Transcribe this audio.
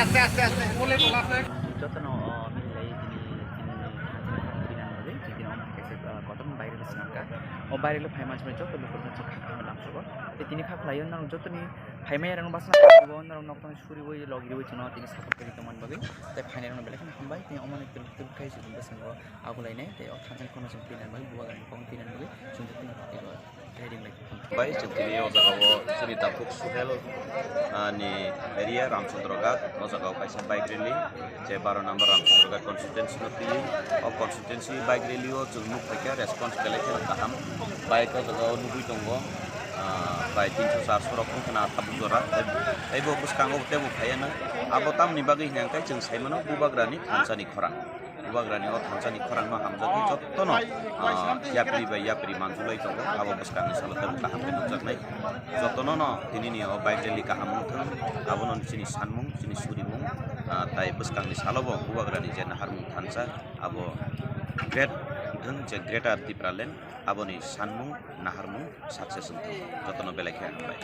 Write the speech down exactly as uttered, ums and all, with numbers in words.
Jotono, o, milai tini, tini, tini, tini, tini, tini, tini, kotor ni baire swnamkha. O baire phai manchimani joto lukurokno chwng khakchangma lamsogo. Tei tini kha khlaio norok jotoni phaimaya rokno bwswk nangkukgo, norok nokthani suriwi logiwi chwngno tini support kaiwi tongmani bagwi. Tei phainairokno belai kheno hambai, tei omoni twrwk twrwk khai chwng bwskango agulainai, tei o thansa khoroknwi chwng twinani bagwi, bubagrani kokno twinani bagwi chwng jotono teibo ready bai. Bai, chwng tini o jaga o chini takhuk Suhel, ah, ni area Ramchandroghat, o jaga o kaisa bike rally, je baro number Ramchandroghat constituency no twiwi, o constituency bike rally o chwng nuk phaikha, response belai kheno kaham, bike o jaga o nugwi tongo, ah, bai tinso charso rok wngkha na tabuk jora, tei, tei bo bwskango teibo phaiya no, abo tamoni bagwi hwnka hwnkhe chwng sai mano bubagrani thansa ni khorang. Bubagrani o thansa ni khorang no hamjagwi jotono, ah, yapri bai yapri manjulai tongo, abo bwskangni salo teibo kaham khe nukjaknai. Jotono no tini ni o bike rally kaham wngthung, abono chini sanmung, chini surimung, ah, tai bwskangni salo bo bubagrani je naharmung thansa, abo great wngthung, je Greater Tipraland, aboni sanmung, naharmung success wngthung. Jotono belai khe hambai.